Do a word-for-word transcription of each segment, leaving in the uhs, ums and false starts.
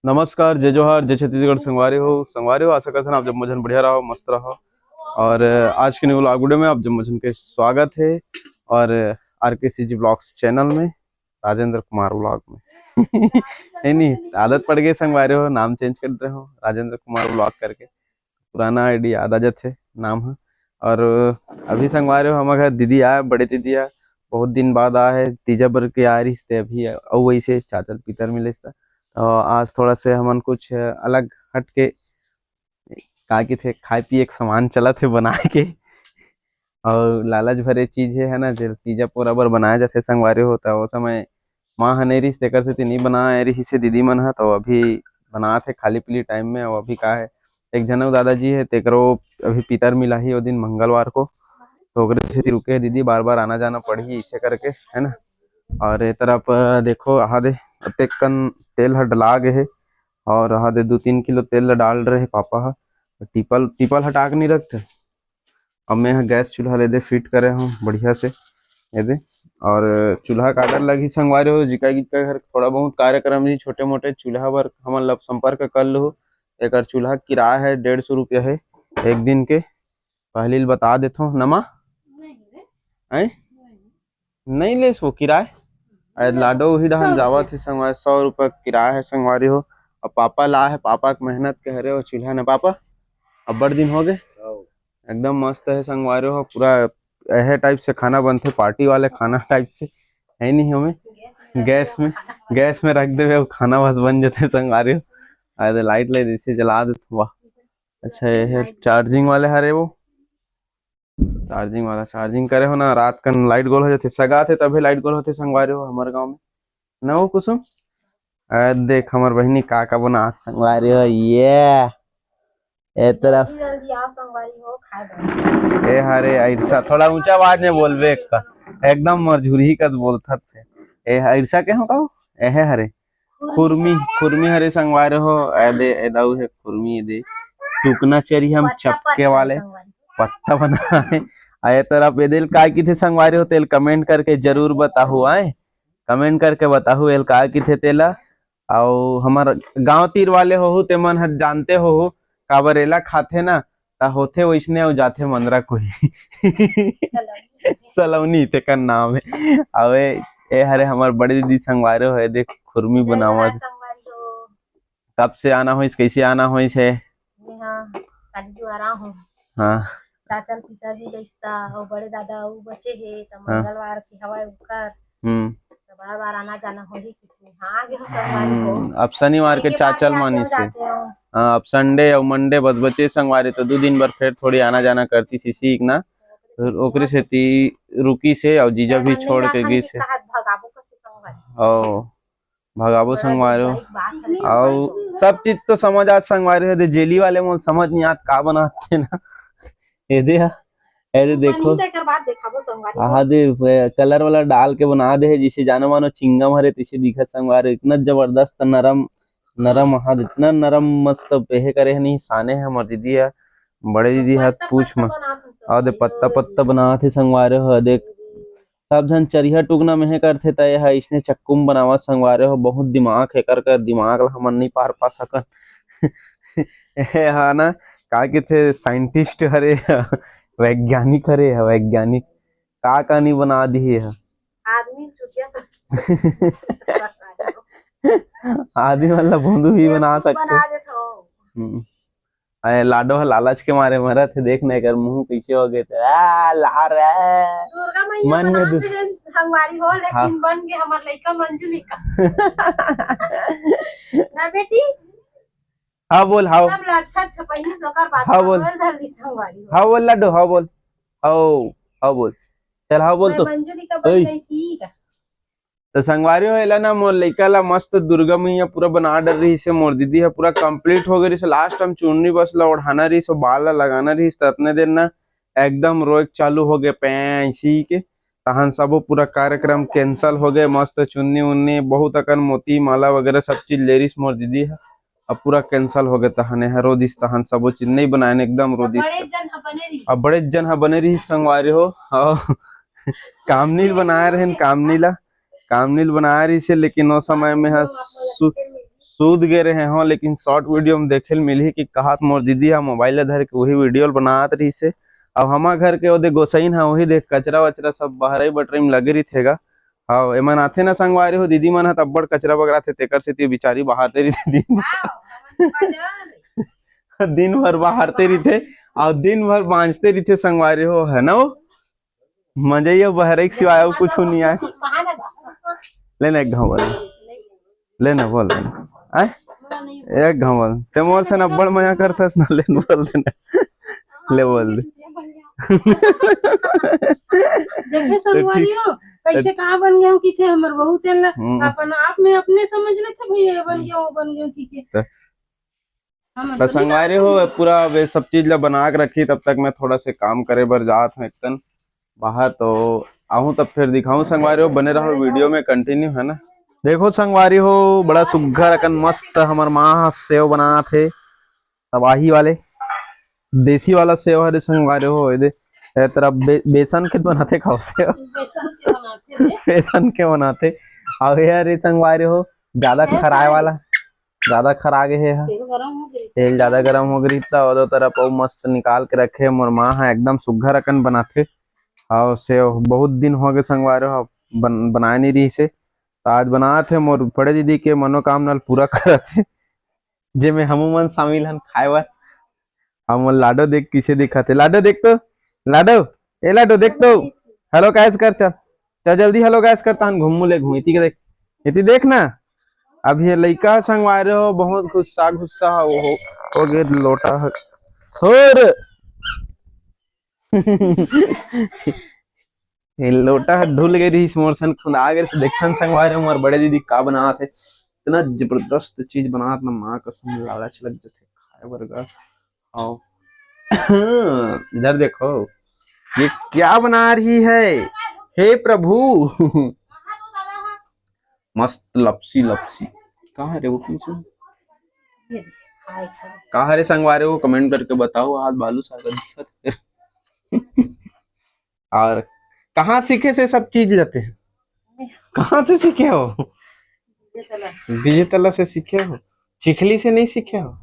नमस्कार, जय जोहार, जय छत्तीसगढ़ संगवारी हो। संगवारी हो, आशा करथन आप जम्मो झन बढ़िया रहो, मस्त रहो। और आज के न्यू व्लॉग वीडियो में आप जम्मो झन के स्वागत है। और आर के सी जी व्लॉग्स चैनल में, राजेंद्र कुमार व्लॉग में। नहीं, नहीं, आदत पड़ गई संगवारी हो, नाम चेंज कर दे हो, राजेंद्र कुमार व्लॉग करके। पुराना आईडी याद आ जाथे नाम ह। और अभी संगवारी हो, हमर घर दीदी आए, बड़े दीदी आए, बहुत दिन बाद आए है, तीजा बर के आ रही थे अभी, अउ वैसे चाचल पितर मिले था। तो आज थोड़ा से हमन कुछ अलग हट के, का कहिथे, खाए पिए के सामान चलत हे बनाए के। और लालच भरे चीज हे, है ना, जे तीजा पोरा बर बनाए जाथे संगवारी हो, त ओ समय माँ ह नइ रिहिस, तेकर सेती नइ बनाए रिहिस हे दीदी मन ह, तो अभी बनात हे खाली पीली टाइम में। और अभी का है, एक झन अउ दादाजी हे, तेकरो अभी पितर मिलाही ओ दिन मंगलवार को, तो ओकरे सेती रुके हे दीदी, बार बार आना जाना पड़ही इसे करके, है ना। और ये तरफ, अ, देखो, आहा दे, अतेक कन तेल ह डला गे हे, और आहा दे दू तीन किलो तेल ल डाल रहे पापा ह। टीपल, टीपल हटा के नहीं रखते। अब मैं ह गैस चूल्हा ले दे फिट करे हूँ बढ़िया से, ये दे। और चूल्हा का डर लगी संगवारी हो, जिका जिका घर थोड़ा बहुत कार्यक्रम जी छोटे मोटे, चूल्हा बर हमन ला संपर्क कर लो। एकर चूल्हा किराया है डेढ़ सौ रुपया है एक दिन के। पहली ल बता देथो नमा। नहीं रे। हैं? नहीं। नहीं लेस वो किराया। अरे लाडो वही डहन जावत है संगवारी, सौ रुपया किराया है संगवारी हो। अब पापा ला है, पापा के मेहनत के हरे वो चूल्हा न पापा, अब्बड़ दिन हो गए। एकदम मस्त है संगवारी हो, पूरा ऐसे टाइप से खाना बनथे, पार्टी वाले खाना टाइप से, है नहीं हमें। गैस में, गैस में रख देवे, वो खाना बस बन जाते संगवारी हो। अरे लाइट ले जैसे जला देते, वाह। अच्छा, ये है चार्जिंग वाले हरे वो, चार्जिंग वाला, चार्जिंग करे हो ना, रात कन लाइट गोल हो जाथे, सगा थे तभी लाइट गोल होथे संगवारी हो हमर गांव में, ना हो कुसुम? अरे देख हमर बहिनी का का बना संगवारी हो, ये ए तरफ। जल्दी जल्दी आओ संगवारी हो, खाए बर। ए हरे, ऐसा थोड़ा ऊंचा आवाज में बोलबे, एक एकदम मरझुरही कस बोलथत हे। ए ऐसा के हो का? एहे हरे खुरमी, खुरमी हरे संगवारी हो। ए दे, ए दाऊ हे खुरमी, ए दे टुकना चरी हम पत्ता, चपके पत्ता वाले संगवारी। पत्ता बना है। आए तरफ ए दिल का की थे संगवारी हो, तेल कमेंट करके जरूर बताहू, आए कमेंट करके बताहू एल का की थे तेला। अउ हमर गांव तीर वाले होहू, ते मन ह जानते होहू, काबर एला खाथे ना, ता होथे वैसने अउ जाथे मंदरा कोही। सलोनी। सलोनी तेकर नाम है। अबे ए हरे हमर बड़े दीदी संगवारी हो, ए देख खुरमी बनावत। संगवारी हो। कब से आना होइस, कैसे आना होइस है? जी हाँ, काली जुआरा हूँ। हाँ। चाचल पिता जी गइस ता, अउ बड़े दादा अउ बचे हे, त हाँ। मंगलवार के हवय उनकर। हम्म। त बार बार आना जाना होही कि हाँ, आगे हो संगवारी हो। हम्म, अब शनिवार के एके बार चाचल के आते मानिस हे। जाते हो। हाँ, अब संडे अउ मंडे बस बचे संगवारी, तो दू दिन बर फेर थोड़ी आना जाना करती सीसी ना। ओकरे सेती रुकी से अउ जीजा भी छोड़ के गिस हे। कहा भगाबो करके संगवारी। ओ। भगाबो संगवारी हो। अउ सब चीज तो समझ आत संगवारी हो, दे जेली वाले मोल समझ नहीं आत का बनाते ना। ए दे हा, ए दे देखो। आहा दे, कलर वाला डाल के बना दे हे, जिसे जानो मानो चिंगम हरे, तिसे दिखत संगवारी हो। इतना जबरदस्त नरम, नरम आहा दे, इतना नरम मस्त पेहे करे हे, नहीं साने हे हमर दीदी हा, बड़े दीदी हा, पूछ मत। आ दे पत्ता, पत्ता बनात हे संगवारी हो, देख। सब झन चरिहा टुकना में हे करथे, त एहा इसने चक्कू म बनावत संगवारी हो। बहुत दिमाग हे कर, कर दिमाग ला हमन नइ पार पा सकन। एहा ना, का कहिथे, साइंटिस्ट हरे, वैज्ञानिक हरे, वैज्ञानिक। का का नइ बना दिही एहा। आदमी चुतिया। आदमी वाला भोंदू भी बना सकथे। बना देथव। हम्म। अरे लाडो ह लालच के मारे मरत हे, देख ना एकर मुंह कैसे हो गए थे। आ, ला रे। दुर्गा मैया मन में बना दुस- दे संगवारी हो, लेकिन हाँ। बन गए हमार लइका मंजुलिका। ना बेटी? हाँ बोल, हाँ। सब ला अच्छा अच्छा पहिली से ओकर बात हाँ बोल। बोल धर ली संगवारी हो। हाँ बोल लाडो, हाँ बोल। हाँ, हाँ बोल। चल हाँ बोल मैं तो। मंजुलिका बन ओए। गई थी। त संगवारी हो, एला ना मोर लइका ला मस्त दुर्गा मैया पूरा बना डर रहिस हे। मोर दीदी ह पूरा complete हो गए रहिस हे। Last time चुनरी बस ला ओढ़ाना रहिस हे, बाल ला लगाना रहिस हे, त अतने देर ना एकदम रोए के चालू हो गए, पैं ऐसी के। तहन सबो पूरा कार्यक्रम cancel हो गए। मस्त चुन्नी उन्नी, बहुत अकन मोती माला वगैरह सब चीज ले रहिस मोर दीदी ह। अब पूरा cancel हो गए, तहन एहा रो दिस, तहन सबो चीज नहीं बनाए, एकदम रो दिस। बड़े जन ह बने रहिस। अब बड़े जन ह बने रहिस संगवारी हो। अउ कामनी ल बनाए रहेन, कामनी ला, कामनी ल बनाए रहिस हे, लेकिन ओ समय में ह सु-, सूत गे रहे हो, लेकिन short video में देखे ल मिलही कि कहात मोर दीदी हा mobile ला धर के वही video ल बनात रहिस हे। अब हमा घर के ओदे गोसईन हा वही देख कचरा वचरा सब बहरई बटरई में लगे रहिथे गा। हाँ, एमन आथे ना संगवारी हो, दीदी मन ह त अब्बड़ कचरा बगराथे, तेकर सेती बिचारी बहारते रहिथे दिन भर। दिन भर बहारते रहिथे, अउ दिन भर बांचते रहिथे संगवारी हो, है ना वो? मजा ही बहरई के सिवाय अउ कुछ नहीं आय। ले ना एक घाव बोल, ले ना बोल, आय? एक घाव बोल, ते मोर से न अब्बड़ मजा करथस ना, ले न बोल दे ना। ले बोल दे। देखे तो ठीक। संगवारी हो, कैसे कहाँ बन गया हूँ कि थे हमर बहू तेन ला हम्म। अपन आप में अपने समझ लेथे भैया, ये बन गया, वो बन गया कि के। तो हम तो अपने संगवारी हो, पूरा वे सब चीज ला बना के रखी, तब तक मैं थोड़ा से काम करे बर जात हूँ एक तन बाहर, तो आहूँ तब फिर दिखाऊँ संगवारी हो, बने रहो video में continue, है ना। देखो संगवारी हो, बड़ा सुग्घर अकन मस्त हमर माँ ह सेव बनाना थे, तबाही वाले देसी वाला सेव हरे संगवारी हो। एदे ए तरफ बे, बेसन के बनाथे खाओ सेव, बेसन के बनाथे रे। बेसन के बनाथे। अउ ये हरे संगवारी हो, ज्यादा खराए वाला, ज्यादा खरा गे हे हा। तेल गरम हो गई। तेल ज्यादा गरम हो गई त ओदो तरफ अउ मस्त निकाल के रखे। मोर माँ ह एकदम सुग्घर अकन बनाथे। अउ सेव बहुत दिन हो गए संगवारी हो, बन, बनाए नहीं रही से, त आज बनात हे। मोर बड़े दीदी के मनोकामना ल पूरा करत हे, जेमे हमू मन शामिल हन खाए बर। हमन लाडो देख किसे दिखत हे। लाडो देख तो, लाडो, ए लाडो देख तो, hello guys कर, चल चल जल्दी hello guys कर, तहन घुम्मू ले घूम इति के देख, इति देख ना। अब ये लइका संगवारी हो, बहुत गुस्सा गुस्सा हो, हो, हो गे लोटा ह। हो रे। ये लोटा ह ढुल गए रहिस मोर सन, खुंदा गए रहिस। देखथन संगवारी हो, मोर बड़े दीदी का बनात हे। इतना जबरदस्त चीज बनात ना, माँ कसम, लालच लग जथे खाए बर गा। आओ। इधर देखो, ये क्या बना रही है, हे प्रभु। मस्त लपसी लपसी। कहाँ रे वो पीछे? ये देख, खाए, खाए। कहाँ रे संगवारी हो, comment करके बताओ। आज बालू सागर दिखत हे। और कहाँ सीखे से सब चीज लेते हैं? कहाँ से सीखे हो? विजय तला से। विजय तला से सीखे हो? चिखली से नहीं सीखे हो?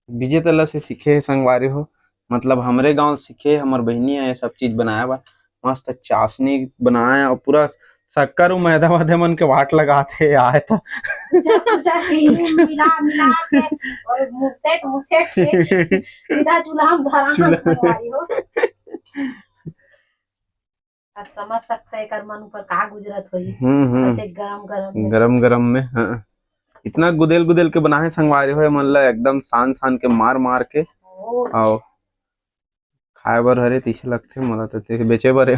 विजय तला से सीखे हे संगवारी हो, मतलब हमरे गांव सीखे, हमर बहिनी ह ये सब चीज बनाए बर। मस्त चाशनी बनाए अउ पूरा शक्कर अउ मैदा वैदा मन के वाट लगात हे, आए त। पूजा, पूजा के ही मिला, मिला के और मुसेट, मुसेट के सीधा चूल्हा में धरा चूल्हा। संगवारी हो। अब समझ सकते हैं एकर मन ऊपर का गुजरत होही। हम्म, हम्म। अतेक गरम, गरम में। गरम, गरम में, हाँ। इतना गुदेल, गुदेल के बनाए हे संगवारी हो, मन ला एकदम सान, सान के मार, मार के। ओ। आओ। खाए बर हरे तइसे लगथे मोला तो, ते बेचे बर हे।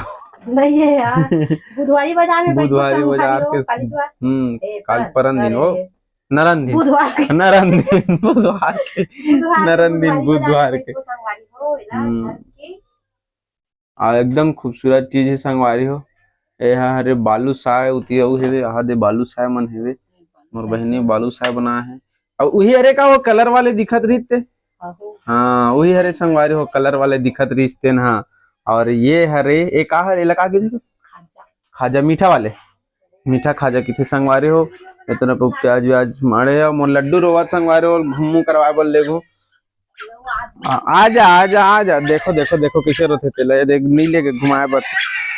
नहीं है यार। बुधवारी बाजार में बैठो बुधवारी संगवारी बाजार हो, के, काली जुआ। हम्म, ए, काल पर, परन दिन अरे। हो। नरन दिन। बुधवार के। नरन दिन, बुधवार के। बुधवार के, नरन दिन, बुधवारी बाजार बुधवार में के। बैठो संगवारी हो, एला हम्म। धर के। आ, एकदम खूबसूरत चीज हे संगवारी हो। ए हा हरे बालूशाह, उती अउ हेवे, आहा दे बालूशाह मन हेवे। मोर बहिनी बालूशाह बनाए हे। अउ उही हरे का वो colour वाले दिखत रहिस ते? आहो। हाँ, उही हरे संगवारी हो, colour वाले दिखत रहिस तेन हा। और ये हरे, ए का हरे, एला का कहिथे? खाजा। खाजा, मीठा वाले। मीठा खाजा किथे संगवारी हो। इतना पे प्याज व्याज माड़े हे, मोर लड्डू रोवत संगवारी हो, घुम्मू करवाए बर लेगो। आ, आजा, आजा, आजा। देखो, देखो, देखो, कइसे रोथे तेला। ये देख, नी लेके घुमाए बर।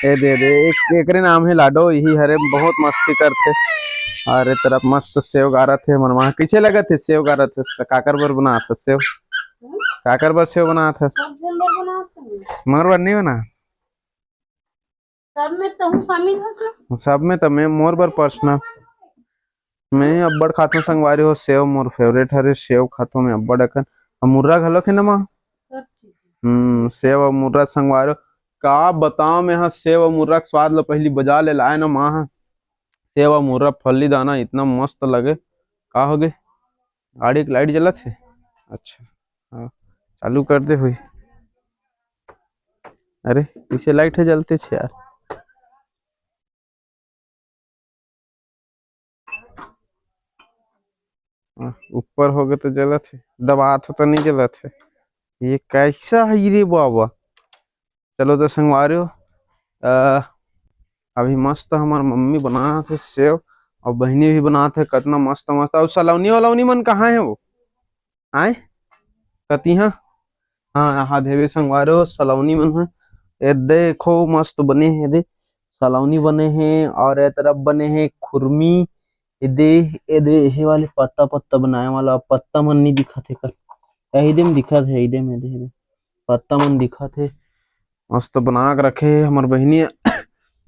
ये दे दे, एक, एकरे नाम हे लाडो, यही हरे, बहुत मस्ती करथे। और ये तरफ मस्त सेव गारत हे, मनवा। कइसे लगत हे सेव गारत हे? त काकर बर बनात हे सेव? हम्म? काकर बर सेव बनात हे? सब जन बर बनात हे। मोर बर नहीं बना? सब में तहूँ शामिल हस ना? सब में त मैं, मोर बर personal। मैं अब्बड़ खाथों संगवारी हो सेव, मोर favourite हरे सेव, खाथों मैं अब्बड़ अकन। अउ मुर्रा घलो खे न माँ। सब चीज। हम्म, सेव अउ मुर्रा संगवारी हो। का बताओ, मैं हा सेव अउ मुर्रा के स्वाद ल पहिली बजार ले लाए न माँ हा। सेव अउ मुर्रा फल्ली दाना इतना मस्त लगे। का होगे? गाड़ी के light जलत हे? अच्छा, हाँ, चालू कर दे हुई। अरे, पीछे light हे, जलते छे यार। हाँ, ऊपर होगे तो जलत हे, दबात हो तो नहीं जलत हे। ये कैसा है रे बाबा? चलो तो संगवारी हो, अ, अभी मस्त हमर मम्मी बनात हे सेव, अउ बहिनी भी बनात हे, कतना मस्त मस्त। अउ सलौनी वलौनी मन कहाँ हे वो? आय? कति हा? हाँ, यहाँ देवे संगवारी हो, सलौनी मन हे। ये देखो, मस्त बने हे दे, सलौनी बने हे, अउ ये तरफ बने हे खुरमी। ये दे, ये दे, ये वाले पत्ता, पत्ता बनाए वाला, पत्ता मन नहीं दिखत हे कर, यही दे में दिखत हे, यही दे में, ये दे, ये दे, पत्ता मन दिखत हे, मस्त बना के रखे हे हमर बहिनी।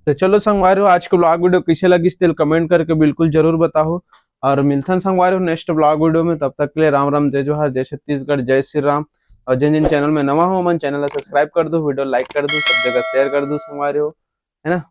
तो चलो संगवारी हो, आज के vlog video कैसे लगिस तेल comment करके बिल्कुल जरूर बताओ, अउ मिलथन संगवारी हो next vlog video में। तब तक के लिए राम राम, जय जोहार, जय छत्तीसगढ़, जय श्री राम। अउ जिन जिन channel में नवा हो, मन channel ला subscribe कर दो, video like कर दो, सब जगह share कर दो संगवारी हो, है ना।